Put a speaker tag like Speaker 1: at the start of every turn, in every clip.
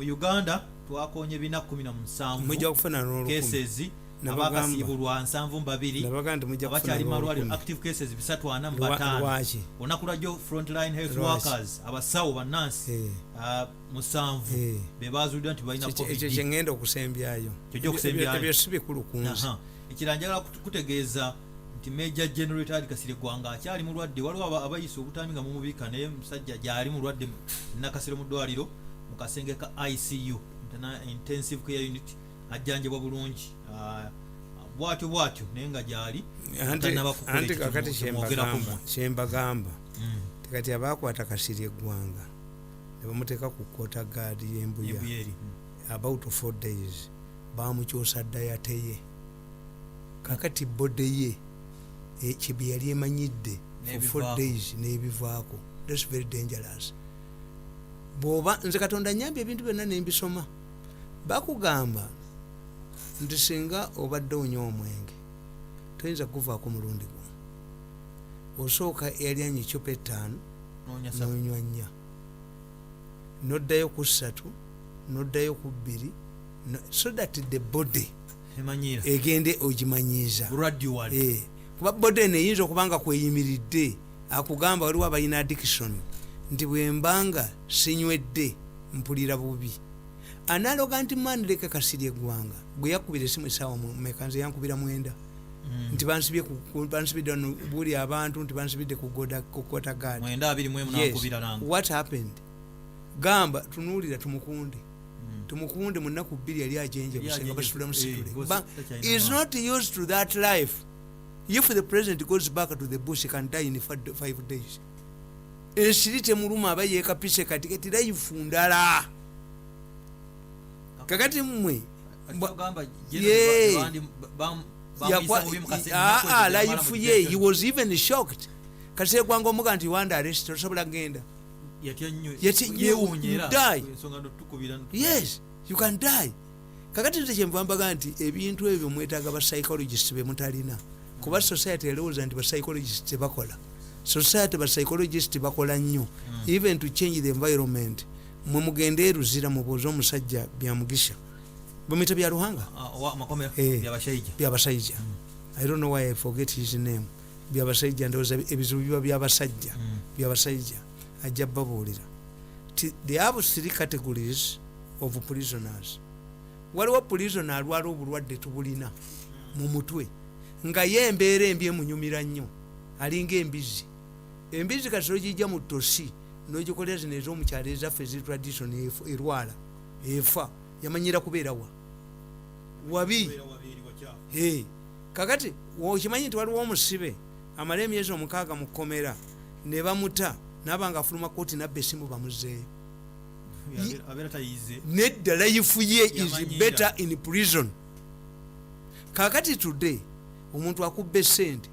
Speaker 1: Mu Uganda twakonye 417
Speaker 2: Mujja kufuna n'olukumi.
Speaker 1: cases.
Speaker 2: Nabagamba.
Speaker 1: Abakasiibulwa 72.
Speaker 2: Nabaga nti mujja kufuna
Speaker 1: Abakyali mu malwaliro,
Speaker 2: n'olukumi.
Speaker 1: active cases 345.
Speaker 2: Lwaki?
Speaker 1: Olunaku lwajjo frontline health
Speaker 2: Lwaki?
Speaker 1: workers, abasawo, bannansi, 7 be bazuuliddwa nti balina
Speaker 2: Ekyo
Speaker 1: COVID.
Speaker 2: kyengenda okusembyayo.
Speaker 1: Kyojja okusembyayo.
Speaker 2: Ebyo si bikulu ku nze.
Speaker 1: Aha. Ekirala, njagala kutegeeza nti Major General retired Kasirye Gwanga akyali mulwadde. Waliwo abayisa obutambi nga mumubiika, naye musajja gyali mulwadde Nakasero mu ddwaliro mu kasenge ka ICU, Intensive Care Unit, ajjanjabwa bulungi. Bwatyo bwatyo, naye nga gyali tannaba kukola
Speaker 2: Anti
Speaker 1: ekyo
Speaker 2: kakati
Speaker 1: kyemwogerako mmwe.
Speaker 2: Kyembagamba tikati abakwata Kasirye Eggwanga ne bamuteeka ku quarter guard y'Embuya,
Speaker 1: Embuya eri.
Speaker 2: About 4 days bamukyusa diet ye. Kakati body ye kye yali emanyidde for 4
Speaker 1: N'ebivaako.
Speaker 2: days n'ebivaako. That's very dangerous. Bw'oba nze Katonda nyambye ebintu byonna nembisoma, bakugamba nti singa obadde onywa omwenge toyinza kuguvaako mulundi gumu. Osooka eyalyanya ecupa 5,
Speaker 1: Noonya 3.
Speaker 2: nonywa 4, noddayo ku 3, noddayo ku 2, so that the body
Speaker 1: Emanyiira.
Speaker 2: egende ogimanyiiza.
Speaker 1: Gradually.
Speaker 2: Kuba body eno eyinza okuba nga kweyimiridde. Akugamba waliwo abalina addiction nti bwembanga sinywedde mpulira bubi. Analoga nti man leka Kasirye Eggwanga bwe yakubira esimu esaawa meka, nze yankubira 9, nti bansibye bansibidde wano buli abantu nti bansibidde ku quarter guard.
Speaker 1: 9:21
Speaker 2: Yes.
Speaker 1: Nankubira nange.
Speaker 2: What happened? Gamba tunuulira Tumukunde. Tumukunde mu nnaku 2 yali ajenjebuse nga
Speaker 1: Yali
Speaker 2: basitula
Speaker 1: ajenjebuse.
Speaker 2: musitule.
Speaker 1: Takyalina
Speaker 2: Is
Speaker 1: maanyi.
Speaker 2: not used to that life. If the president goes back to the bush, he can die in 5 days. Ensiri temuluma, aba yekapise. Kati kati life ndala. Kakati mmwe
Speaker 1: Ogamba
Speaker 2: Yeah.
Speaker 1: bamuyisa bubi mu kaseera, ennaku ezo ze yamala
Speaker 2: Life
Speaker 1: mu
Speaker 2: ye, he
Speaker 1: detention.
Speaker 2: was even shocked. Kasirye Gwanga omuga nti wanda arrest, tosobola genda.
Speaker 1: Yatya nnyo.
Speaker 2: Yatya nnyo,
Speaker 1: Yeewuunya era.
Speaker 2: you die.
Speaker 1: Ensonga tukubira.
Speaker 2: Yes, you can die. Kakati nze kyenva mbaga nti ebintu ebyo mwetaaga ba psychologist bemutalina, kuba society erowooza nti ba psychologist tebakola. Society, ba psychologist bakola nnyo, even to change the environment. Mwe mugende eruzira mubuuze omusajja Byamugisha, bamwita Bya Ruhanga.
Speaker 1: Ah, owa makomera. Byabashaija.
Speaker 2: Byabasajja. I don't know why I forget his name. Byabasajja, ndowooza ebizibu biba byabasajja. Byabasajja ajja babuulira ti they have three categories of prisoners. Waliwo prisoner alwala obulwadde tubulina mu mutwe, nga ye embeera embi emunyumira nnyo, alinga embizi. Embizi kati ogijja mu tosi nogikolera zino ez'omukyalo ezaffe ezi tradition, erwala efa. Yamanyira kubeerawa wabi.
Speaker 1: Kubeera wabeeri wakyafu.
Speaker 2: Hey, kakati okimanyi nti waliwo omusibe amala emyezi 6 mu kkomera ne bamuta, naaba nga afuluma kooti nabba esimu, bamuzeeyo.
Speaker 1: Abeera tayize.
Speaker 2: Nedda, life ye is
Speaker 1: Yamanyiira.
Speaker 2: better in prison. Kakati today omuntu akubba esente,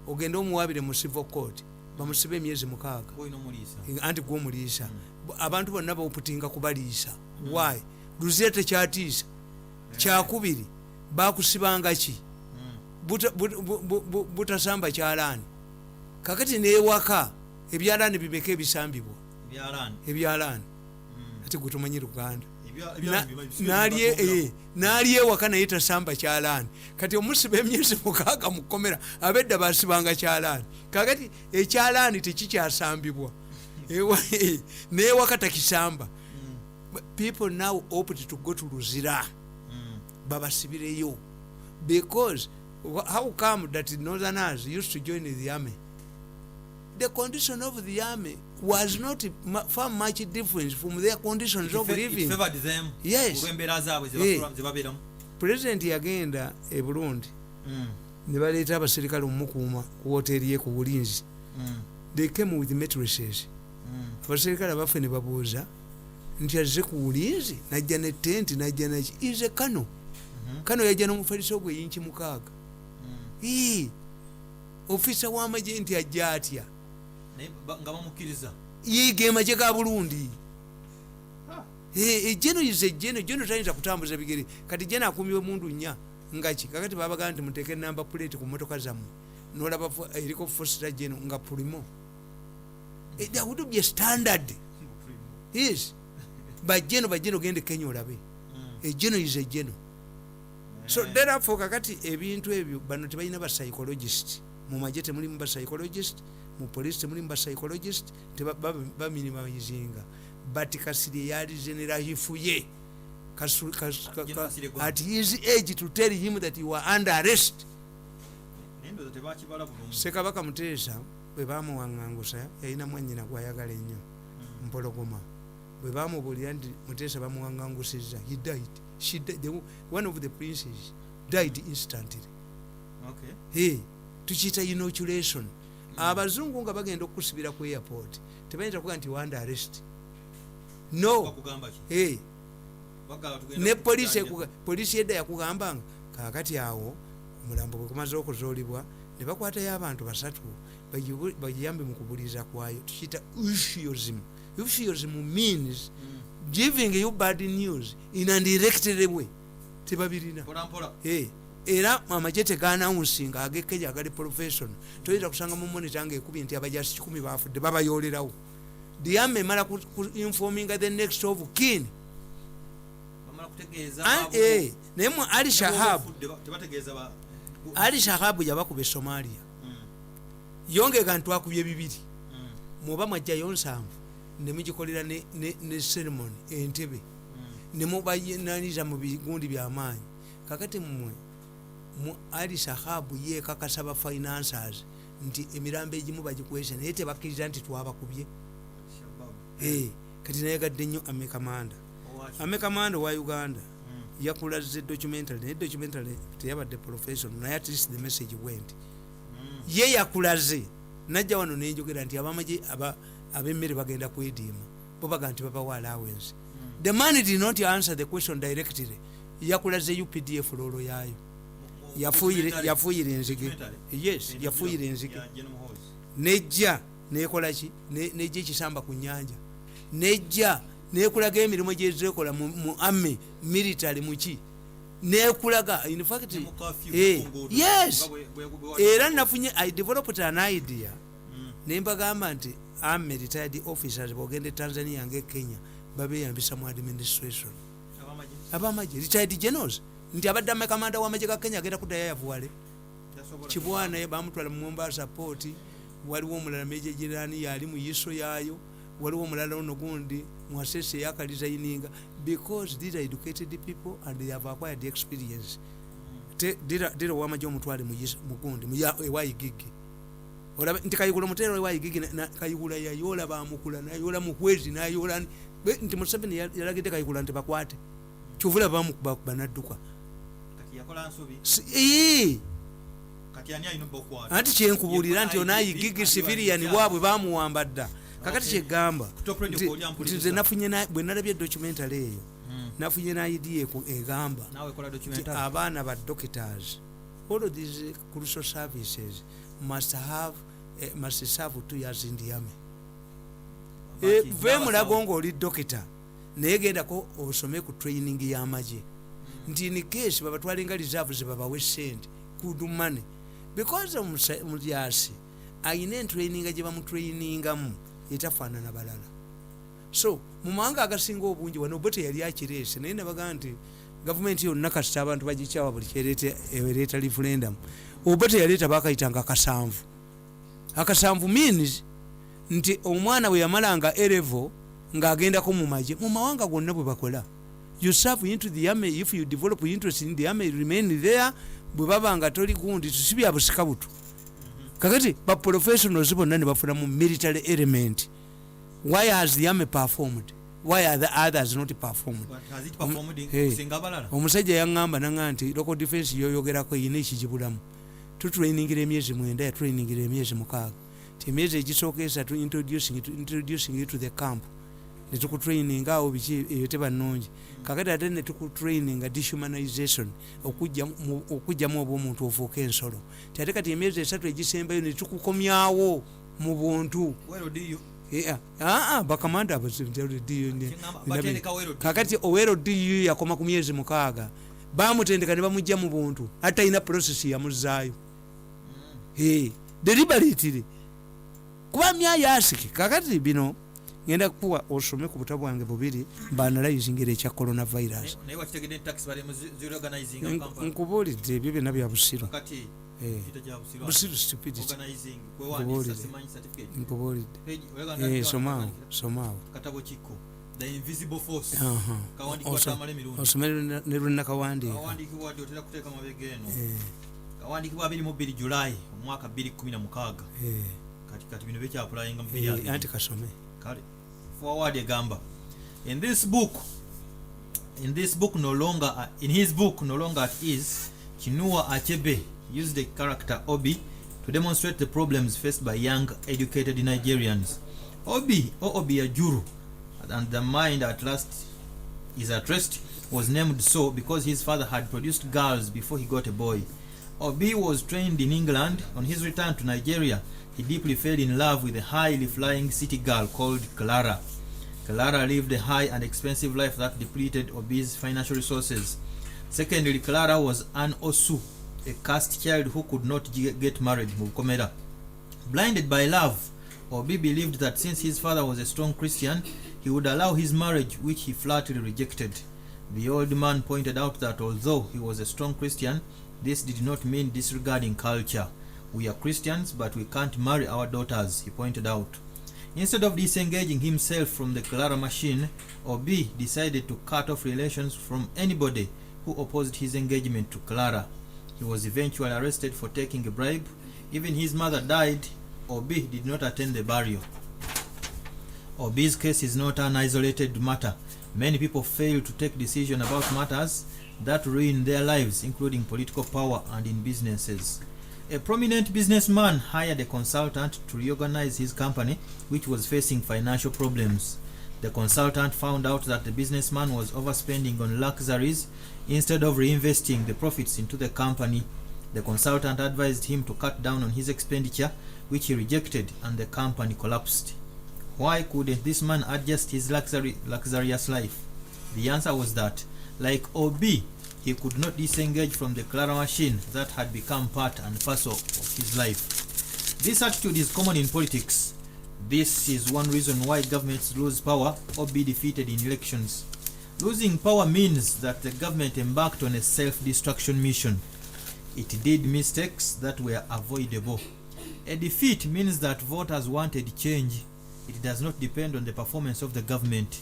Speaker 2: ogende omuwabire mu civil court, bamusibe emyezi 6.
Speaker 1: Olina omuliisa.
Speaker 2: Anti gwomuliisa. Abantu bonna baoputinga kubaliisa. Why? Luzira tekyatiisa. Kyakubiri, bakusibanga ki? Butasamba kyalaani. Kakati newaka ebyalaani bimeka ebisambibwa?
Speaker 1: Ebyalaani.
Speaker 2: Ebyalaani. Ate gwe tomanyi Luganda.
Speaker 1: Ebyalaani
Speaker 2: N'ali ewaka naye tasamba kyalaani. Kati omusiba emyezi 6 mu kkomera, abedda basibanga kyalaani. Kakati ekyalaani tekikyasambibwa. Newaka takisamba. People now opt to go to Luzira babasibireyo, because how come that northerners used to join the army? The condition of the army was not far much different from their conditions of
Speaker 1: It
Speaker 2: living.
Speaker 1: favored them.
Speaker 2: Yes.
Speaker 1: Olw'embeera zaabwe ze babeeramu.
Speaker 2: President yagenda e Burundi, ne baleeta abaserikale omumukuuma ku woteeri ye ku bulinzi. They came with mattresses. Abaserikale abaffe ne babuuza nti azze ku bulinzi, najja ne tenti, najja naki? Ize kano kano yajja n'omufaliso gwe yinki 6. Ii, ofisa w'amagye nti ajja atya?
Speaker 1: Naye nga bamukkiriza.
Speaker 2: Yiga emagye ga Burundi. Ejeno ize ejeno jeno tayinza kutambuza bigere. Kati jeno akumiwe mundu 4 ngaki. Kakati babagaa nti muteeke number plate ku motoka zammwe, nolaba eriko fosita jeno nga pulimo. There would be a standard. Yes. Ba general, ba general, gende Kenya olabe. A general is a general. So therefore kakati ebintu ebyo, bano tebalina ba psychologist. Mu magye temulimu ba psychologist, mu police temulimu ba psychologist, baminimizinga. But Kasirye yali general hifuye.
Speaker 1: General Kasirye Gwanga.
Speaker 2: At his age to tell him that you are under arrest.
Speaker 1: Naye ndowooza tebakibala bulungi.
Speaker 2: Ssekabaka Muteesa bwe bamuwaŋŋangusa, yalina mwannyina gwayagala ennyo, Mpologoma. Bwe bamubuulira nti Muteesa bamuwaŋŋangusizza, he died. She died. One of the princes died instantly. Hey, tukiyita inoculation. Abazungu nga bagenda okukusibira ku airport tebayinza kuga nti under arrest, no.
Speaker 1: Bakugamba ki?
Speaker 2: Hey,
Speaker 1: Bagamba tugenda
Speaker 2: ne poliisi.
Speaker 1: kukutandika.
Speaker 2: Poliisi edda yakugambanga, kakati awo omulambo bwe gumaze okuzuulibwa ne bakwatayo abantu basatu bagiyambe mu kubuliza kwayo. Tukiyita euphemism. Euphemism means giving you bad news in an directed way. Tebabirina.
Speaker 1: Mpola mpola.
Speaker 2: Era amagye teganawunsinga agekenya agali professional. Toyinza kusanga mu monitor nga ekubye nti abajasi 100 bafudde, babayolerawo. The army emala ku informinga the next of kin.
Speaker 1: Bamala kutegeeza
Speaker 2: Naye mu Ali
Speaker 1: ne
Speaker 2: Shahab,
Speaker 1: bw'oba ofudde tebategeeza ba
Speaker 2: Ali Shahabu yabakuba e Somalia. Yongega ntwakubye bibiri. Mwoba mwajjayo 70 nemugikolera ne ceremony entebe nemubananiza mu bigundi byamaanyi. Kakati mmwe mu Ali Shahabu yekakasa ba financiers nti emirambo egimu bagikwese, naye tebakkiriza nti twabakubye.
Speaker 1: Shabab.
Speaker 2: Kati nayagadde nnyo army commander.
Speaker 1: Owaki?
Speaker 2: Army commander wa Uganda yakulaze documentary, naye documentary teyabadde professional, naye at least the message went. Ye yakulaze najja wano nenjogera nti abamagye ab'emmere bagenda kwediima, bo baga nti babawa allowance. The man did not answer the question directly. Yakulaze UPDF role yaayo. Yafuuyira enzige.
Speaker 1: Documentary?
Speaker 2: Yes, yafuuyira enzige.
Speaker 1: Ya General Muhoozi.
Speaker 2: Nejja nekolaki, nejja ekisamba ku nyanja, nejja nekulaga emirimu gyezekola mu army, military, muki, nekulaga in fact.
Speaker 1: Ne mu curfew, ku nguudo.
Speaker 2: Yes.
Speaker 1: Nga bwe
Speaker 2: Era nafunye, I developed an idea nembagamba nti army retired officers bwogenda e Tanzania nga e Kenya babeyambisa mu administration.
Speaker 1: Abamagye?
Speaker 2: Abamagye, retired generals, nti abadde amakamanda w'amagye ga Kenya agenda kuddayo yavuwale.
Speaker 1: Tasobola.
Speaker 2: Kibwana bamutwala mu Mombasa port. Waliwo omulala, Major General, yali mu yiso yaayo. Waliwo omulala ono gundi mwasese yakalizayininga, because these are educated people and they have acquired experience. Dira owamagye omutwale mu gundi ewa Igigi, olaba nti Kayigula omuteera ewa Igigi Kayigula yayola bamukula nayola Muhwezi nayola nti Museveni yalagidde Kayigula nti bakwate kyovula bamukubakuba nadduka.
Speaker 1: Kati yakola nsobi.
Speaker 2: Ee.
Speaker 1: Kati ani alina obbakwata?
Speaker 2: Anti kyenkubuulira nti
Speaker 1: Ye
Speaker 2: ona
Speaker 1: IGP,
Speaker 2: Igigi
Speaker 1: ali
Speaker 2: civilian
Speaker 1: wali
Speaker 2: waabwe bamuwamba dda. Kakati kyegamba
Speaker 1: Ku Top Radio kw'oli
Speaker 2: nti
Speaker 1: ampuliriza.
Speaker 2: nze nafunye bwe nalabye documentary eyo, nafunye na idea egamba
Speaker 1: Naawe kola
Speaker 2: nti
Speaker 1: documentary.
Speaker 2: abaana ba doctors, all of these crucial services must have must serve 2 years in the army.
Speaker 1: Baki,
Speaker 2: Ve mulago
Speaker 1: n'abasawo.
Speaker 2: ngaoli dokita, naye gendako osome ku training y'amagye nti in case babatwale nga reserves, babawe sente, good money, because omulyasi ayina entraininga gye bamutrainingamu etafaanana balala. So mu mawanga agasinga obungi wano bo teyali akireese, naye nabagaa nti gavumenti yonna kasita abantu bagikyawa buli kyereeta ereeta referendum. Oba teyaleeta bakayitanga akasanvu. Akasanvu means nti omwana bwe yamalanga A level ng'agendako mu magye. Mu mawanga gonna bwe bakola, you serve into the army. If you develop interest in the army, you remain there. Bwe baba nga toli gundi si bya busika butu. Kakati ba professionals bonna ne bafuna mu military element. Why has the army performed? Why are the others not performed?
Speaker 1: But has it performed
Speaker 2: Hey.
Speaker 1: kusinga abalala?
Speaker 2: Omusajja yaŋŋamba naŋŋa nti local defense yoyogerako eyina ekigibulamu. Tutrainingira emyezi 9, yatrainingira emyezi 6, ti emyezi egisooka 3 introducing you to the camp, netukutraininga awo biki, eyo teba nnungi. Kakati ate netukutraininga dehumanization, okugjamu oba omuntu ofuuka ensolo. Ti ate kati emyezi 3 egisembayo netukukomyawo mu buntu.
Speaker 1: Well, do you
Speaker 2: Aa, bakamanda
Speaker 1: Kyengamba, batendeka well do.
Speaker 2: Kakati owero du yakoma ku myezi 6, bamutendeka ne bamugja mu buntu, ate alina process yamuzaayo. Deliberately, kuba myayasiki. Kakati bino Ngenda kukuwa osome ku butabo bwange bubiri mbaanalyzingera ekya coronavirus.
Speaker 1: Naye wakitegedde nti taxi bali mu ziorganizing mu Kampala?
Speaker 2: Nkubuulidde, ebyo byonna bya busiru.
Speaker 1: Kati kita kya busiru?
Speaker 2: Busiru, stupidity.
Speaker 1: Organizing, kwewandiisa.
Speaker 2: Nkubuulidde.
Speaker 1: Simanyi certificate.
Speaker 2: Nkubuulidde.
Speaker 1: Page oyagala
Speaker 2: Somaawo, somaawo.
Speaker 1: Katabo kiko The Invisible Force.
Speaker 2: Aha.
Speaker 1: Kawandiikibwa Tamale Mirundi.
Speaker 2: Osome ne lwenakawandiika.
Speaker 1: Kawandiikibwa ddi? Otera kuteeka mabega eno. Kawandiikibwa 22 July omwaka 2016. Kati bino bikyaapplyinga mu 2020.
Speaker 2: Anti kasome.
Speaker 1: Kale, foreword egamba, in his book No Longer at Ease, Chinua Achebe used the character Obi to demonstrate the problems faced by young educated Nigerians. Obi, or Obi Ajuru, and the mind at last is at rest, was named so because his father had produced girls before he got a boy. Obi was trained in England. On his return to Nigeria, he deeply fell in love with a highly flying city girl called Clara. Clara lived a high and expensive life that depleted Obi's financial resources. Secondly, Clara was an Osu, a caste child who could not get married. Mukomera. Blinded by love, Obi believed that since his father was a strong Christian, he would allow his marriage, which he flatly rejected. The old man pointed out that although he was a strong Christian, this did not mean disregarding culture. "We are Christians, but we can't marry our daughters," he pointed out. Instead of disengaging himself from the Clara machine, Obi decided to cut off relations from anybody who opposed his engagement to Clara. He was eventually arrested for taking a bribe. Even his mother died. Obi did not attend the burial. Obi's case is not an isolated matter. Many people fail to take decisions about matters that ruin their lives, including political power and in businesses. A prominent businessman hired a consultant to reorganize his company, which was facing financial problems. The consultant found out that the businessman was overspending on luxuries instead of reinvesting the profits into the company. The consultant advised him to cut down on his expenditure, which he rejected, and the company collapsed. Why couldn't this man adjust his luxurious life? The answer was that, like Obi, he could not disengage from the Clara machine that had become part and parcel of his life. This attitude is common in politics. This is one reason why governments lose power or be defeated in elections. Losing power means that the government embarked on a self-destruction mission. It did mistakes that were avoidable. A defeat means that voters wanted change. It does not depend on the performance of the government.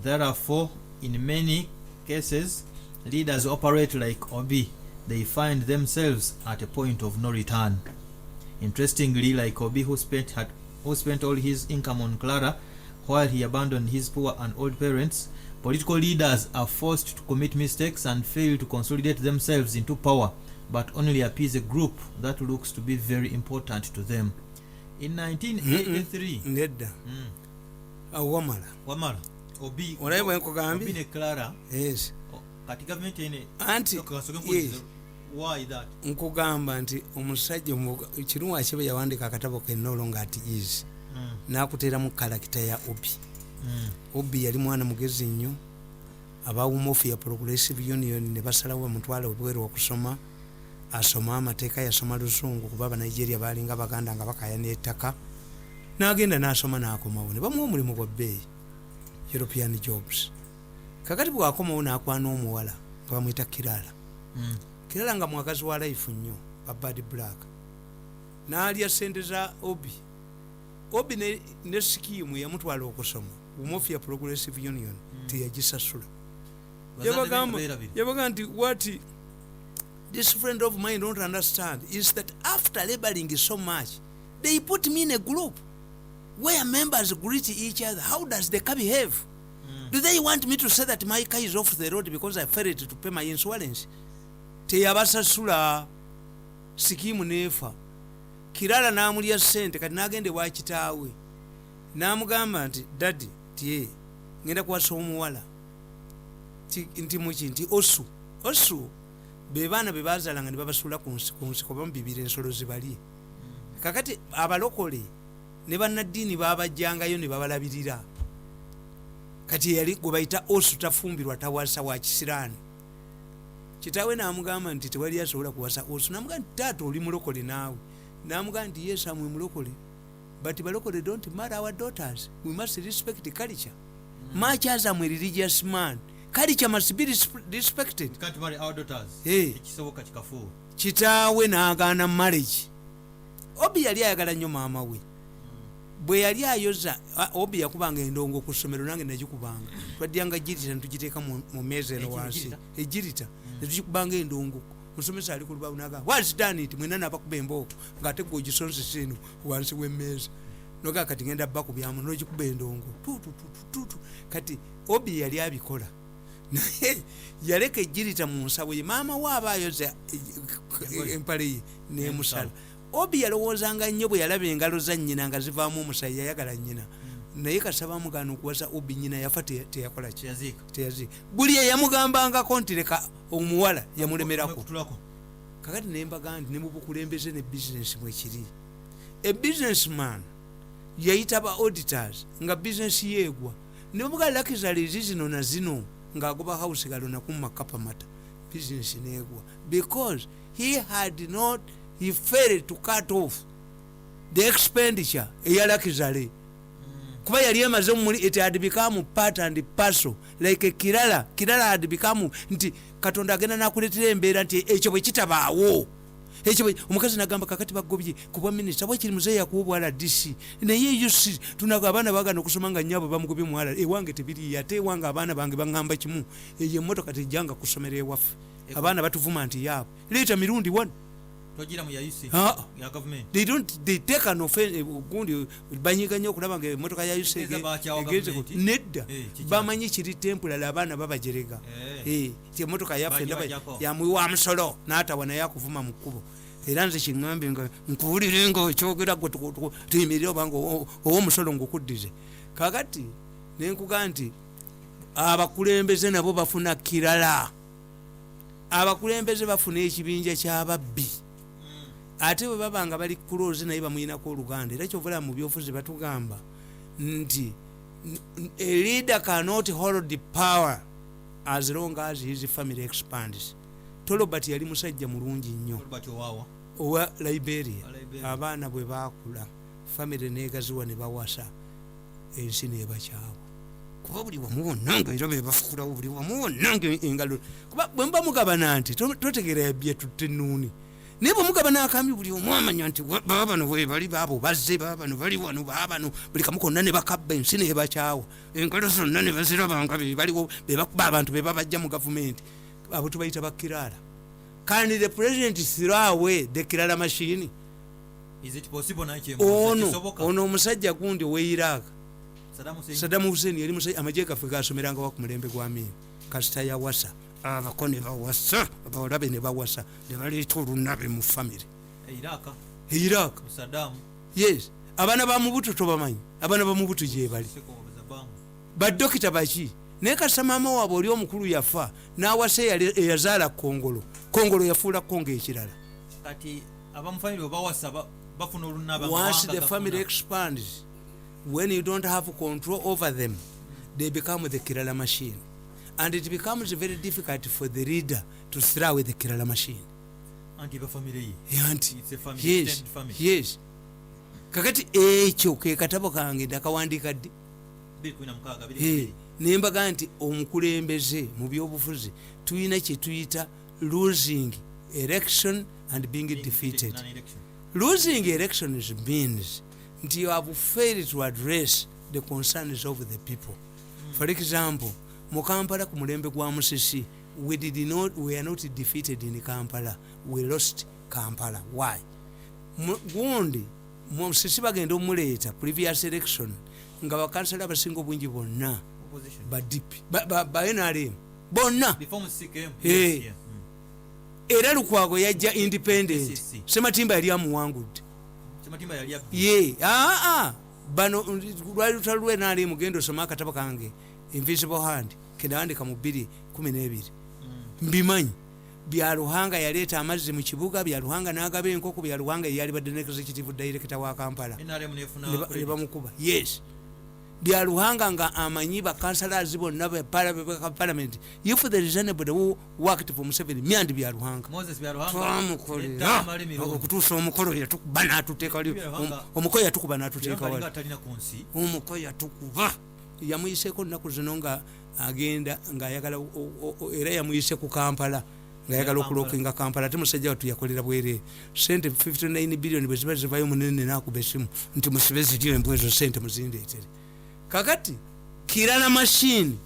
Speaker 1: Therefore, in many cases, leaders operate like Obi. They find themselves at a point of no return. Interestingly, like Obi, who spent all his income on Clara while he abandoned his poor and old parents, political leaders are forced to commit mistakes and fail to consolidate themselves into power, but only appease a group that looks to be very important to them. In 1983,
Speaker 2: Nedda. Awo wamala.
Speaker 1: Wamala. Obi,
Speaker 2: Olabe bwe nkugambye?
Speaker 1: Obi ne Clara,
Speaker 2: Yes.
Speaker 1: Kati gavumenti ene
Speaker 2: Anti
Speaker 1: Kasooke
Speaker 2: yes.
Speaker 1: nkubuulize, why that?
Speaker 2: Nkugamba nti omusajja Chinua Achebe yawandika akatabo ke No Longer at Ease, n'akuteeramu character ya Obi. Obi yali mwana mugezi nnyo. Aba Umuofia Progressive Union ne basalawo bamutwala obweru okusoma, asome amateeka. Yasoma Luzungu kuba Abanigeria balinga Baganda nga bakaya n'ettaka. N'agenda n'asoma n'akomawo ne bamuwa omulimu gwa bbeeyi, European jobs. Kakati bwakomawo n'akwana omuwala nga bamwyita Kirala. Kirala nga mwagazi wa life nnyo, ba Bad Black, n'alya sente za Obi. Obi ne scheme yamutwala okusoma, Umuofia Progressive Union teyagisasula.
Speaker 1: Bazadde beerabira.
Speaker 2: Yabagamba nti what this friend of mine don't understand is that after laboring so much, they put me in a group where members greet each other. How does the car behave? Do they want me to say that my car is off the road because I failed to pay my insurance? Teyabasasula, scheme neefa. Kirala n'amulya sente. Kati n'agenda ewa kitaawe n'amugamba nti, "Daddy," tie, "ngenda kuwasa omuwala." Nti muki? Nti osu. Osu be baana be bazaalanga ne babasuula ku nsiko, bamubibira ensolo zibalye. Kakati abalokole ne bannaddiini babajjangayo ne babalabirira. Kati yali gwe bayita osu, tafumbirwa, tawasa, wa kisiraani. Kitaawe n'amugamba nti tewali asobola kuwasa osu. Namugamba nti, "Taata, oli mulokole naawe." Namugamba nti, "Yes, amwe mulokole, But balokole don't marry our daughters. We must respect the culture. Much as I'm a religious man, culture must be respected.
Speaker 1: We can't marry our daughters.
Speaker 2: Hey.
Speaker 1: Ekisoboka kikafuuwe.
Speaker 2: Kitaawe n'agaana marriage. Obi yali ayagala nnyo maama we. Bwe yali ayoza, Obi yakubanga endongo ku ssomero, nange nagikubanga. Twadyanga girita netugiteeka mu meeza eno
Speaker 1: Ekino
Speaker 2: wansi.
Speaker 1: girita?
Speaker 2: Egirita netugikubanga endongo. Musomesa ali ku lubaawo naga, "What's done it?" Mwena nabakuba embooko, ngaate gwe ogisonsesa eno wansi w'emmeeza, nogaa kati ngenda bakubyamu, nogikuba endongo tututututu. Kati Obi yali abikola, naye yaleka ejirita mu nsawo ye. Maama we aba ayoza
Speaker 1: Engoye.
Speaker 2: empale ye nemusala. Obi yalowoozanga nnyo. Bwe yalaba engalo za nnyina nga zivaamu omusayi, yayagala nnyina. Naye kasaba amugaana okuwasa Obi, nnyina yafa, teyakola ki?
Speaker 1: Teyaziika.
Speaker 2: Teyaziika. Buli eyamugambangako nti leka omuwala, yamulemerako.
Speaker 1: Mwekutulako.
Speaker 2: Kakati nembaga nti ne mu bukulembeze ne bizinesi mwekiri. A businessman yayita ba auditors nga bizinesi yeegwa, nebamugaa luxuries zino na zino, ng'agoba house galo nakumma kapamata, bizinesi neegwa because he had not, he failed to cut off the expenditure eya luxury, kuba yali emaze mumuli. It had become part and parcel, like a kirala. Kirala had become nti Katonda agenda nakuletera embeera nti ekyo bwe kitabaawo, ekyo omukazi nagamba, kakati bagobye kubwa minisita bwekiri, muzeeyi yakuwa obwala DC, naye uc tunaga abaana bagana okusoma nga nyabo bamugobye muwala. Ewange tebiriyo, ate ewange abaana bange baŋŋamba kimu, eyo emmotoka tejjanga kusomera ewaffe, abaana batuvuma nti yaabwe, leeta mirundi wano.
Speaker 1: Togira mu ya UC.
Speaker 2: Ah.
Speaker 1: Ya government.
Speaker 2: They don't, they take an offense. Gundi banyiga nnyo okulaba nga emotoka ya UC
Speaker 1: Tegeeza bakyawa
Speaker 2: egenze
Speaker 1: gavumenti.
Speaker 2: Nedda.
Speaker 1: Eh, kiki?
Speaker 2: Bamanyi kiri temporary, abaana babajerega.
Speaker 1: Eh.
Speaker 2: Eh, ti emotoka yaffe ndaba
Speaker 1: Bagibajjako.
Speaker 2: yamuwa musolo n'atawa, naye akuvuma mu kkubo. Era nze kiŋŋambye nga nkuwulire nga okyogera gwe, tuyimirire obanga ow'omusolo ngukuddize. Kakati nenkuga nti abakulembeze nabo bafuna kirala. Abakulembeze bafuna ekibinja ky'ababbi, ate bwe baba nga bali close naye bamuyinako oluganda. Era kyovula mu byobufuzi batugamba nti a leader cannot hold the power as long as his family expands. Tolobert yali musajja mulungi nnyo.
Speaker 1: Robert Owawa.
Speaker 2: Owa Liberia.
Speaker 1: Wa Liberia.
Speaker 2: Abaana bwe bakula, family negaziwa ne bawasa, ensi nebakyawa, kuba buli wamu wonna nga era bebafukulawo buli wamu wonna nga engalo, kuba bwe muba mugabana nti totegeera byetutte ennuuni, naye bwe mugabana akambi, buli omu amanya nti baba bano bwe bali, baabo bazze, baba bano bali wano, baba bano buli kamu konna ne bakabba, ensi nebakyawa, engalo zonna ne baziraba nga bebaliwo, bebakuba abantu, bebabajja mu gavumenti. Abo tubayita bakiraala. Can the president throw away the kirala machine?
Speaker 1: Is it possible? Naye kyembuuza,
Speaker 2: Ono
Speaker 1: kisoboka?
Speaker 2: ono omusajja gundi owe Iraq.
Speaker 1: Saddam Hussein.
Speaker 2: Saddam Hussein yali musajja, amagye gaffe gasomeranga wa ku mulembe gwa Amin. Kasita yawasa, abako ne bawasa, abawalabe ne bawasa, ne baleeta olunabe mu family.
Speaker 1: Iraq.
Speaker 2: Iraq.
Speaker 1: Mu Saddam.
Speaker 2: Yes, abaana ba Mubutu tobamanyi? Abaana ba Mubutu gyebali.
Speaker 1: Seko Zabangu.
Speaker 2: Badokita baki, naye kasita maama waabwe oli omukulu yafa n'awasa eyazaala Kongolo, Kongolo yafuula Kongo ekirala.
Speaker 1: Kati abamu family bwe bawasa bafuna olunaba.
Speaker 2: Once the family expands, when you don't have control over them, they become the kirala machine, and it becomes very difficult for the leader to throw away the kirala machine.
Speaker 1: Anti ba family ye.
Speaker 2: Anti
Speaker 1: It's a family,
Speaker 2: yes.
Speaker 1: extended family.
Speaker 2: Yes, kakati ekyo ke katabo kange ndakawandiika ddi?
Speaker 1: 2016.
Speaker 2: Eh, nembaga nti omukulembeze mu byobufuzi tulina kyetuyita losing election and being defeated.
Speaker 1: Non-election.
Speaker 2: Losing elections means nti you have failed to address the concerns of the people. For example, mu Kampala ku mulembe gwa Musisi, we did not, we are not defeated in Kampala, we lost Kampala. Why? Gundi Musisi bagenda omuleeta previous election nga bakansala abasinga obungi bonna
Speaker 1: Opposition.
Speaker 2: Ba DP, ba NRM bonna.
Speaker 1: Before Musisi came.
Speaker 2: Eh.
Speaker 1: Yes, yeah.
Speaker 2: Era Lukwago yajja independent.
Speaker 1: SSC.
Speaker 2: Sematimba yali amuwangudde.
Speaker 1: Sematimba yali abbi.
Speaker 2: Ye aa bano lwali lutalo lwe NRM. Genda osoma akatabo kange Invisible Hand kenawandika mu 212. Mbimanyi. Byaruhanga yaleeta amazzi mu kibuga, Byaruhanga n'agaba enkoko, Byaruhanga yali badde ne executive director wa Kampala.
Speaker 1: NRM nefuna
Speaker 2: Ne
Speaker 1: credit.
Speaker 2: bamukuba. Yes, Byaruhanga nga amanyi bakansalazi bonna ba parliament. If there is anybody who worked for Museveni, me and Byaruhanga.
Speaker 1: Moses Byaruhanga.
Speaker 2: Twamukolera
Speaker 1: Tamale Mirundi.
Speaker 2: okutuusa omukolo yatukuba n'atuteeka wali.
Speaker 1: Byaruhanga-
Speaker 2: Omukolo yatukuba n'atuteeka
Speaker 1: Byaruhanga
Speaker 2: wali.
Speaker 1: alinga atalina ku nsi.
Speaker 2: Omuko yatukuba, yamuyiseeko nnaku zino nga agenda ngaayagala era yamuyise ku Kampala ngaayagala
Speaker 1: Kampala.
Speaker 2: Okulockinga Kampala, ate musajja wattu yakolera bwereere. Sente 59 billion bwe ziba zivayo, munene nakuba esimu nti musibe ziri embwa ezo, sente muzindeetere. Kakati killer machine,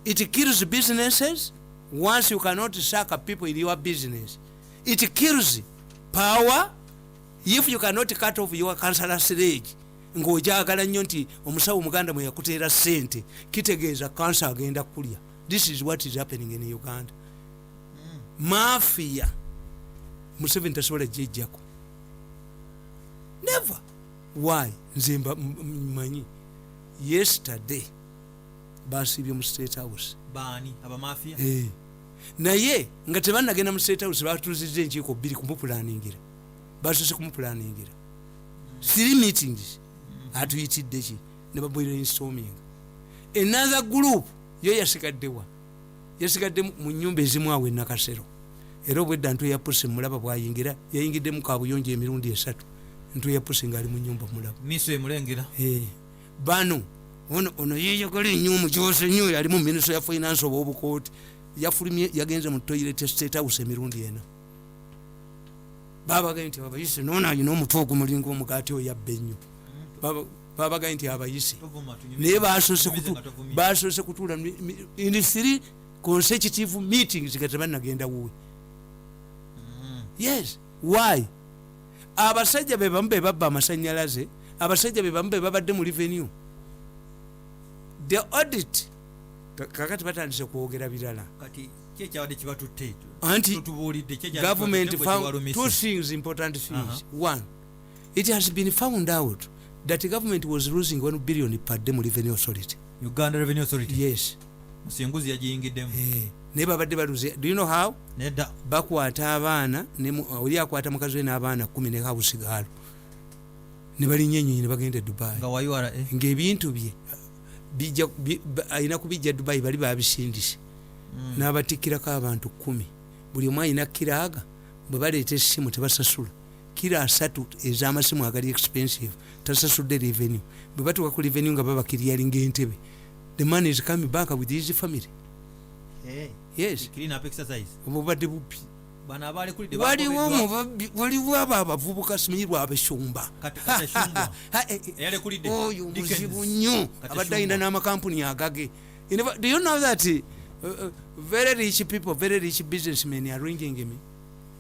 Speaker 2: it kills businesses. Once you cannot sack people in your business, it kills power. If you cannot cut off your councillor sledge, ng'ogyagala nnyo nti omusawo omuganda mwe yakuteera sente, kitegeeza kansa agenda kulya. This is what is happening in Uganda. Mafia Museveni tasobola gyejjako, never. Why? Nze mmanyi yesterday basiibye mu State House.
Speaker 1: Baani? Abamafia?
Speaker 2: Eh. Naye nga tebanagenda mu State House, batuuzizza enkiiko bbiri kumupulaningira. Basoose kumupulaningira three meetings. Atuyitidde ki? Ne babrainstorming. Another group yo yasigaddewa? Yasigadde mu nyumba ezimu awo enakasero. Era obwedda ntu yapusi mulaba bwayingira, yayingiddemu kabuyonjo emirundi esatu. Ntu yapusi ngaali mu nyumba mulaba.
Speaker 1: Miso emulengera.
Speaker 2: Eh, bano ono yeyagala ennyo omukyose nnyo, yali mu Ministry ya Finance oba obukooti. Yafulumye, yagenze mu toilet State House emirundi ena. Babagaye nti abayise noono alina omutwe ogumulinga omugaati, oyo yabba ennyo. Babagaye nti abayise.
Speaker 1: Tovuma, tunyumize.
Speaker 2: Naye basoose
Speaker 1: Tunyumize nga tovumye.
Speaker 2: Basoose kutuula in three consecutive meetings nga tebanagenda wuwe. Yes, why? Abasajja be bamu be babba amasanyalaze, abasajja be bamu be babadde mu revenue, the audit. Kakati batandise kwogera birala.
Speaker 1: Kati ki ekyabadde kibatutte?
Speaker 2: Anti
Speaker 1: Tutubuulidde ki ekyabadde
Speaker 2: government
Speaker 1: kibatutte
Speaker 2: found
Speaker 1: gwe kiwalumise?
Speaker 2: Two things, important things. One, it has been found out that the government was losing 1 billion per day mu Revenue Authority.
Speaker 1: Uganda Revenue Authority?
Speaker 2: Yes.
Speaker 1: Musinguzi yagiyingiddemu?
Speaker 2: Eh, naye babadde baluze. Do you know how?
Speaker 1: Nedda.
Speaker 2: Bakwata abaana oli akwata mukazi we n'abaana 10 ne house girl ne balinnya enyonyi ne bagenda e Dubai.
Speaker 1: Nga wa URA?
Speaker 2: Ng'ebintu bye alina kubijja Dubai, bali babisindise. N'abatikkirako abantu 10, buli omu alina kiraaga. Bwe baleeta essimu tebasasula, kiro 30 ez'amasimu agali expensive, tasasudde revenue. Bwe batuuka ku revenue nga babakiryalinga entebe. The man is coming back with his family. Yes.
Speaker 1: Clean up exercise.
Speaker 2: Obubadde bubbi.
Speaker 1: Bano abalekulidde
Speaker 2: Waliwo
Speaker 1: bagobeddwa.
Speaker 2: omubabbi, waliwo abo abavubuka simanyi lwabesumba.
Speaker 1: Kateshumbwa.
Speaker 2: Ha, eh, eh,
Speaker 1: Eyalekulidde.
Speaker 2: oyo
Speaker 1: Dickens.
Speaker 2: muzibu nnyo.
Speaker 1: Kateshumbwa.
Speaker 2: Abadde alina n'amakampuni agage. Do you know that very rich people, very rich businessmen are ringing me?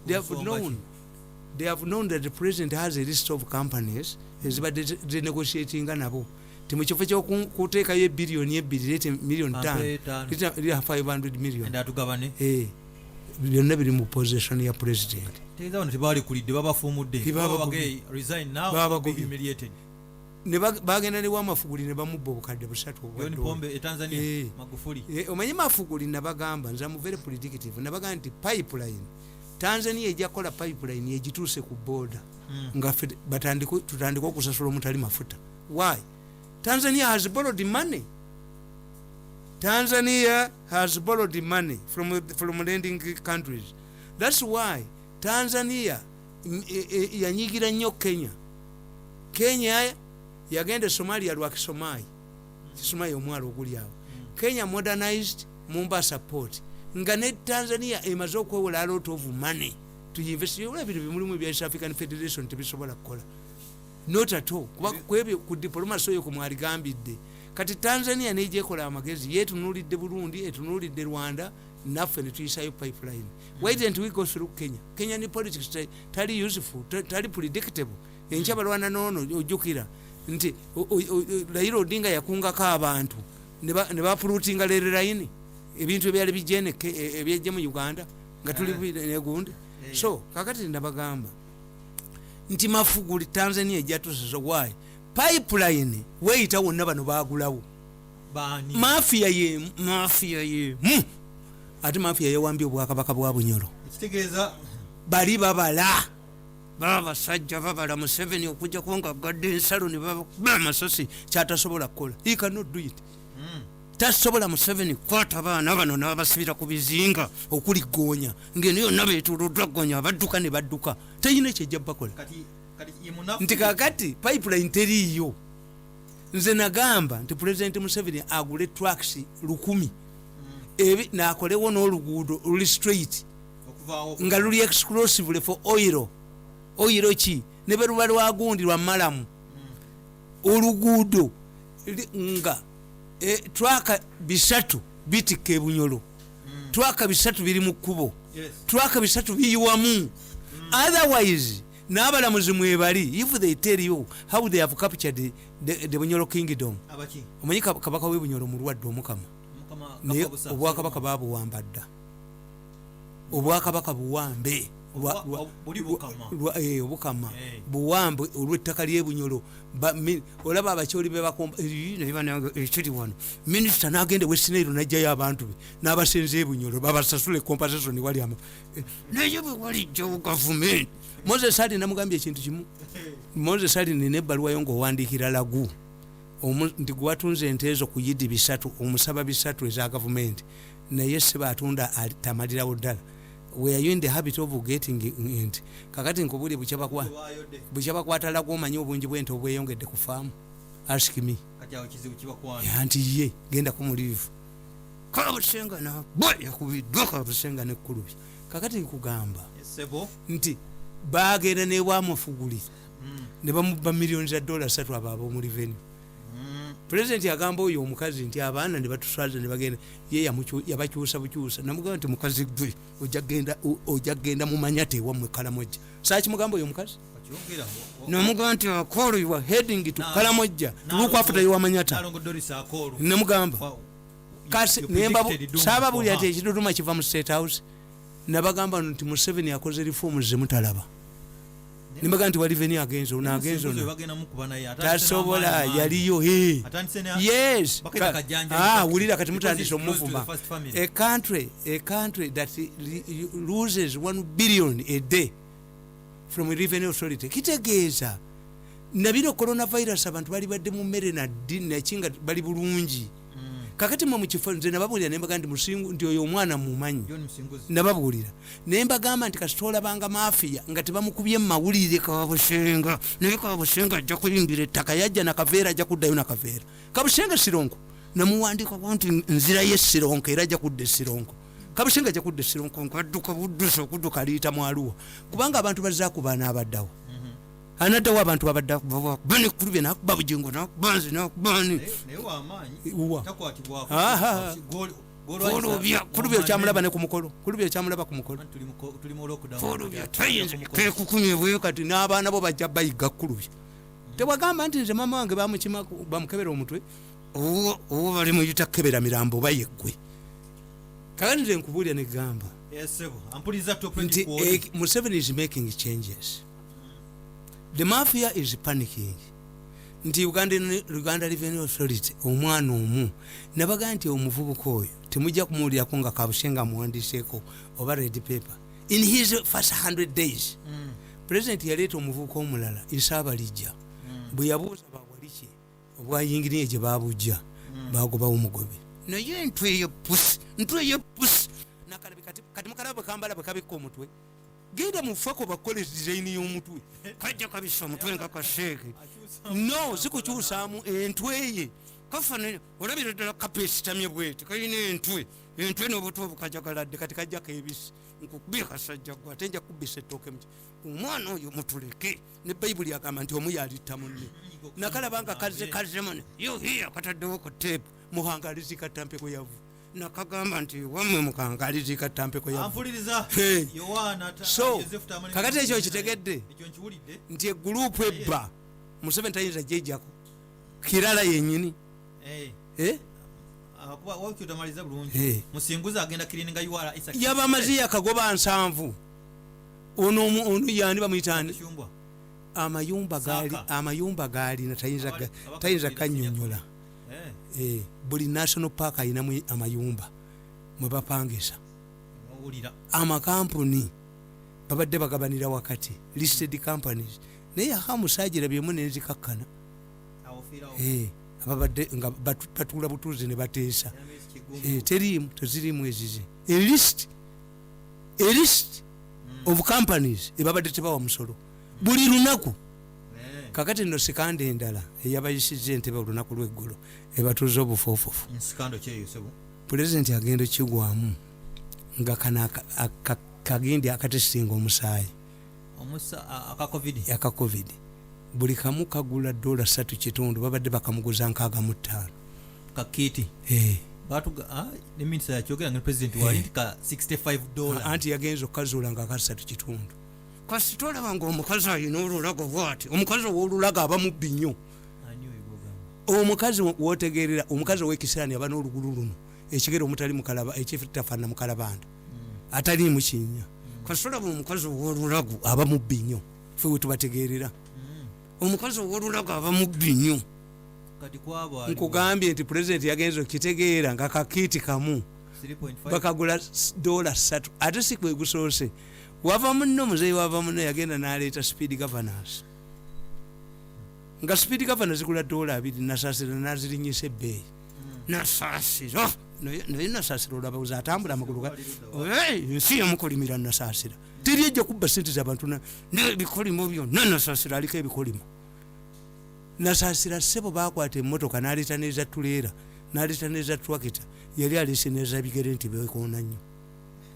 Speaker 2: They have
Speaker 1: Nsonga
Speaker 2: known
Speaker 1: ki?
Speaker 2: They have known that the president has a list of companies ezibadde zinegotiatinga nabo ti mu kifo kyokuteekayo ebbiliyoni 2, leete miliyoni
Speaker 1: Ampe
Speaker 2: 5,
Speaker 1: ttaano.
Speaker 2: leeta 500 million.
Speaker 1: Enda tugabane.
Speaker 2: Eh, byonna biri mu possession ya president.
Speaker 1: Tegeeza bano tebalekulidde, babafuumudde.
Speaker 2: Tebabagobye.
Speaker 1: Babagee, resign now,
Speaker 2: Babagobye.
Speaker 1: be humiliated.
Speaker 2: Ne bagenda ne wamafuguli ne bamubba obukadde 3 obwa
Speaker 1: John
Speaker 2: dola.
Speaker 1: Pombe e Tanzania.
Speaker 2: Eh.
Speaker 1: Magufuli.
Speaker 2: Eh, omanyi Mafuguli nabagamba, nze am very predictive, nabagamba nti pipeline Tanzania ejja kukola pipeline egituuse ku border nga ffe tutandike okusasula omutali mafuta. Why? Tanzania has borrowed money. Tanzania has borrowed money from lending countries. That's why Tanzania yanyigira nnyo Kenya. Kenya yagenda e Somalia lwa Kisomai, Kisomai omwalo oguli awo. Kenya modernized Mombasa port nga ne Tanzania emaze okwewola a lot of money to invest. Ola ebintu bimulimu ebya East African Federation tebisobola kukola, not at all, kuba kwebyo ku diplomacy oyo kumwaligambidde. Kati Tanzania nejekola amagezi, yetunulidde Burundi, etunulidde Rwanda, naffe netuyisayo pipeline. Why didn't we go through Kenya? Kenya ni politics tali useful, tali predictable. Enkya balwana noono. Ojjukira nti Raila Odinga yakungako abantu ne bapollutinga rail line, ebintu ebyali bijene ebyejje mu Uganda nga tuli negundi. So kakati nabagamba nti Mafuguli Tanzania ejjatusasa. Why? Pipeline weyita wonna, bano bagulawo.
Speaker 1: Baani?
Speaker 2: Mafia yemu, mafia yemu. Ate mafia yawambye obwakabaka bwa Bunyoro.
Speaker 1: Ekitegeeza
Speaker 2: Bali babala. Babasajja babala Museveni okujjako nga gadde ensalo ne babakuba amasasi, kyatasobola kukola. He cannot do it. Tasobola Museveni kwata baana bano n'abasibira ku bizinga okuli goonya, ngeno yonna beetoloddwa gonya, abadduka ne badduka, teyina kyejja bakola.
Speaker 1: Kati kati ye munafu.
Speaker 2: Nti kakati pipeline teriiyo. Nze nagamba nti President Museveni agule trucks 1000 ebi nakolewo n'oluguudo luli straight
Speaker 1: okuvaawo
Speaker 2: nga luli exclusively for oil. Oil ki ne bwe luba lwagundi lwa malamu, oluguudo nga truck 300 bitikka ebunyolo, truck 300 biri mu kkubo, truck 300 biyiwamu. Otherwise n'abalamuzi mwebali, if they tell you how they have captured the Bunyoro kingdom.
Speaker 1: Abaki?
Speaker 2: Omanyi kabaka w'ebunyolo mulwadde, omukama.
Speaker 1: Mukama.
Speaker 2: Naye
Speaker 1: Kafabusa.
Speaker 2: obwakabaka babuwamba dda, obwakabaka buwambe.
Speaker 1: Buli bukama.
Speaker 2: Obukama
Speaker 1: Eh.
Speaker 2: buwambe olw'ettaka ly'ebunyolo. Olaba abakyoli bebakomba naye banange, ekiri wano minisita n'agenda ewesineiro n'ajjayo abantu be n'abasenza ebunyolo babasasule compensation. Wali ama naye bwe walijjawo gavumenti, Moses Ali namugambye ekintu kimu. Moses Ali, nina ebbaluwayo ng'owandiikira lagu nti gwatunze ente ezo ku yidi 300, omusaba 300 eza gavumenti, naye seba atunda tamalirawo ddala. Were you in the habit of getting nti kakati nkubuli
Speaker 1: Bayodde.
Speaker 2: bukya bakwata lagu, omanyi obungi bwente obweyongedde ku faamu? Ask me.
Speaker 1: Kati awo kizibu kibakwana.
Speaker 2: Nti ye genda ku muliivu Kabusenga nabwe yakubiddwa Kabusenga nekkulubi. Kakati nkugamba
Speaker 1: Sebo.
Speaker 2: nti bagenda newamufuguli ne bamuba miliyoni za dola 3 abo ab'omu revenue. Pulezidenti agamba oyo omukazi nti abaana ne batuswaza ne bagenda, ye yabakyusa bukyusa. Namugamba nti mukazi gwe ojja kgenda mumanya tewammwe Kalamojja. Saakimugamba oyo omukazi?
Speaker 1: Okyogera.
Speaker 2: Namugamba nti Akolo, you are heading to Kalamojja look after your manyata.
Speaker 1: Nalongo Doris Akolo.
Speaker 2: Namugamba.
Speaker 1: Wow.
Speaker 2: Kasi
Speaker 1: You
Speaker 2: nemba
Speaker 1: predicted doom
Speaker 2: saababulira
Speaker 1: for
Speaker 2: nti
Speaker 1: her.
Speaker 2: Ekiduduma kiva mu State House. Nabagamba nti Museveni akoze reforms zemutalaba. Nembaga nti waliveni agenze ono, agenze
Speaker 1: Musinguzi
Speaker 2: ono.
Speaker 1: bagenda mukuba naye atandise
Speaker 2: Tasobola.
Speaker 1: n'amaanyi.
Speaker 2: Yaliyo, he.
Speaker 1: Atandise
Speaker 2: Yes.
Speaker 1: Bakayita kajanja impact.
Speaker 2: Wulira kati
Speaker 1: Because
Speaker 2: mutandise
Speaker 1: it's close to
Speaker 2: omuvuma.
Speaker 1: the first family.
Speaker 2: A country that loses 1 billion a day from revenue authority, kitegeeza nabino coronavirus abantu bali badde mu mmere naddi nakinga bali bulungi. Kakati mwe mukifo, nze nababuulira nembaga nti musingu nti oyo omwana mumanyi.
Speaker 1: John Musinguzi.
Speaker 2: Nababuulira nembagamba nti kasita olabanga mafia nga tebamukubye mumawulire Kabusenga, naye Kabusenga ajja kuyingira ettaka, yajja nakaveera, ajja kuddayo nakaveera. Kabusenga sironko, namuwandikako nti nzira ye sironko era ajja kudda esironko. Kabusenga ajja kudda esironko nkadduka buddusa okudduka aliyita mwaluwa, kubanga abantu bazaakuba n'abaddawo, anaddawo abantu babaddabanekulubye nakuba Bugingo nakuba nze nakubani.
Speaker 1: Naye wamaanyi.
Speaker 2: Wa?
Speaker 1: Takwatibwako.
Speaker 2: Aha.
Speaker 1: Golwanyisa-
Speaker 2: Kulubya okyamulaba ne ku mukolo, kulubya okyamulaba ku mukolo.
Speaker 1: Anti tuli mu lockdown.
Speaker 2: Kulubya tayinza kekukumye bwe kati n'abaana bo bajja bayiga kulubya. Tewagamba nti nze mama wange bamukima bamukebera omutwe, owo bali muyita kebera mirambo oba yeggwe. Kakati nze nkubuulira negamba
Speaker 1: Yes, sebo. Ampuliza top
Speaker 2: nti
Speaker 1: 24.
Speaker 2: Museveni is making changes. The mafia is panicking nti Uganda Revenue Authority omwana omu nabaga nti omuvubuka oyo temujja kumuwulirako nga Kabusenga amuwandiseeko oba red paper. In his first 100 days, president yaleeta omuvubuka omulala Isaabalijja. Bwe yabuuza bawaliki obwayinginiye gye babujja, bagobawo mugobe, naye entwe eyepusi, ntwe eyepusi nakalabi. Kati mukalaba bwe kambala bwe kabikka omutwe, genda mufako bakole design y'omutwe, kajja kabisa omutwe nga kaseeke. No si kukyusaamu entwe ye kafanana, olabira ddala kapesitamye bweti, kalina entwe, entwe n'obutwe obukajagaladde. Kati kajja kebisi nkukubye kasajja gwe, ate nja kubbisa ettooke muki. Omwana oyo mutuleke, ne Bayibuli agamba nti omu yalitta munne. Nakalaba nga kazze kazzemu yohiya kataddewo ku teepu muhanga alizika mpeko yavu. Nakagamba nti wammwe mukanga alizika mpeko yavu.
Speaker 1: Ampuliriza.
Speaker 2: Hey.
Speaker 1: Yowaana
Speaker 2: So,
Speaker 1: Yozefu Tamale.
Speaker 2: kakati ekyo kitegedde?
Speaker 1: Ekyo nkiwulidde.
Speaker 2: Nti egurupu ebba Museveni tayinza jejjako kirala yenyini.
Speaker 1: Eh,
Speaker 2: Eh?
Speaker 1: Kuba wakyo tamaliza bulungi.
Speaker 2: Eh.
Speaker 1: Musinguzi agenda kirininga URA Isaac.
Speaker 2: Yabamaze yakagoba 70. Ono yani bamuyita ani?
Speaker 1: Kashumbwa.
Speaker 2: Amayumba gaali
Speaker 1: Saaka.
Speaker 2: amayumba gaalina tayinza tayinza kanyonyola.
Speaker 1: Eh,
Speaker 2: Eh, buli national park ayinamu amayumba mwe bapangisa.
Speaker 1: Owulira.
Speaker 2: Amakampuni Babadde bagabanira wakati listed companies, naye hamusaagirabyemu nenzikakkana.
Speaker 1: Awo fiirawo.
Speaker 2: Ababadde nga batuula butuuzi ne bateesa.
Speaker 1: Era Miss Kigumbu.
Speaker 2: Teriimu, teziriimu ezize a list of companies ebabadde tebawa musolo buli lunaku. Kakati nno scandal endala eyabayisiza entebe olunaku lweggulo ebatuuza obufuufufu.
Speaker 1: Scandal kyeyo, sebo?
Speaker 2: Pulezidenti agenda okigwamu nga kano kagindi akatesitinga omusaayi.
Speaker 1: Aka COVID.
Speaker 2: Aka COVID, buli kamu kagula $3.5, babadde bakamuguza 65.
Speaker 1: Kakiti. Batuga ne minisita yakyogera nga president wali nti ka $65.
Speaker 2: Anti yagenza okukazuula nga aka 3.5. Kasita olaba nga omukazi alina olulago bwati, omukazi ow'olulago aba mubbi nnyo.
Speaker 1: Ani oyo gw'ogamba?
Speaker 2: Omukazi wotegerera, omukazi owekisiraani aba n'olugulu luno ekigere omutali mukalaba, ekitafaanana mukalabanda, ataliimu kinnya. Kasita olaba omukazi ow'olulago aba mubbi nnyo. Ffe we tubategerera, omukazi ow'olulago aba mubbi nnyo.
Speaker 1: Kati kwabo aliwo
Speaker 2: Nkugambye nti pulezidenti yagenza okitegeera nga kakiiti kamu
Speaker 1: 3.5.
Speaker 2: bakagula $3, ate si kwe gusoose. Wava munno muzeeyi, wava munno yagenda n'aleeta speed governors, nga speed governor zigula $2. Nasaasira nazirinyisa ebbeeyi. Nasaasira naye nasaasira olababuza atambula amagulu Hey, ensi yamukolimira. Nasaasira teri ejja kubba sente zabantu n'ebikolimo byonna. Nasaasira aliko ebikolimo. Nasaasira ssebo bakwata emmotoka n'aleeta neza tuleera, n'aleeta neza twakita, yali aleese neza bigere nti bekoona nnyo,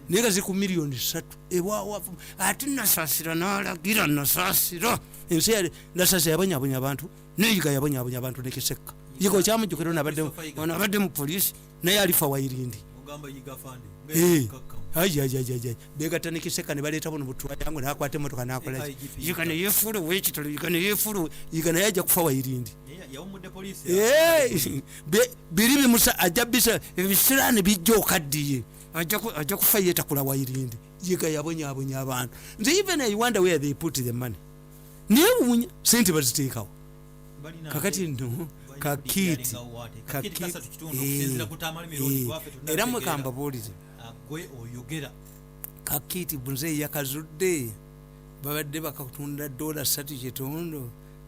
Speaker 2: naye nga ziri ku miliyoni 3 ewawavu. Ate nasaasira n'alagira. Nasaasira ensi yali nasaasira yabonyabonya abantu, neyiga yabonyabonya abantu nekisekka. Yiga okyamujjukira? Ono
Speaker 1: Christopher Yiga.
Speaker 2: Ono abadde mu poliisi naye alifa wayirindi.
Speaker 1: Ogamba Yiga Fande.
Speaker 2: Ayayayayay, begatta nekiseka ne baleeta buno butwayangu, nakwata emotoka nakola.
Speaker 1: IGP.
Speaker 2: Yiga neyefuula owekitalo, Yiga neyefuula, Yiga naye ajja kufa wayirindi.
Speaker 1: Yawumudde poliisi.
Speaker 2: Biri bimusa ajja bisa ebisiraani bijja okaddiye, ajja kufa yetakula wayirindi. Yiga yabonyabonya abantu. Nze even I wonder where they put the money. Newuunya sente baziteekawo.
Speaker 1: Balina
Speaker 2: Kakati nno kakiiti
Speaker 1: kakiiti 3.5 okusinziira ku Tamale Mirundi gwaffe
Speaker 2: era
Speaker 1: tunategeera.
Speaker 2: Mwekambabuulire.
Speaker 1: Gwe oyogera.
Speaker 2: Kakiiti bunze yakazudde babadde bakatunda $3.5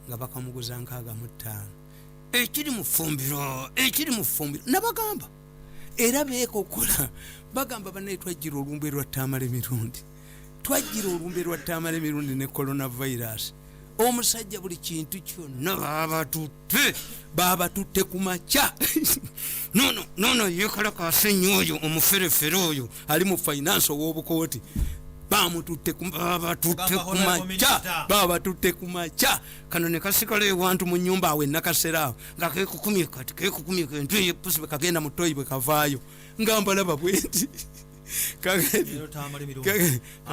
Speaker 2: nga bakamuguza 65. Ekiri mu ffumbiro, ekiri mu ffumbiro nabagamba, era beekokola bagamba banaye twajjira olumbe lwa Tamale Mirundi, twajjira olumbe lwa Tamale Mirundi ne coronavirus. Omusajja buli kintu kyonna babatutte, babatutte ku makya. Nono nono yekalakasa ennyo oyo omuferefere oyo ali mu finance ow'obukooti, bamututte babatutte
Speaker 1: Gamba
Speaker 2: ku
Speaker 1: honorable
Speaker 2: makya.
Speaker 1: Minister.
Speaker 2: Babatutte ku makya kano ne kasigala ewantu mu nyumba awo enakasera awo nga kekukumye. Kati kekukumye kentu eyepusi bwe kagenda mu toyi bwe kavaayo nga mbalaba bwenti.
Speaker 1: Leero Tamale Mirundi.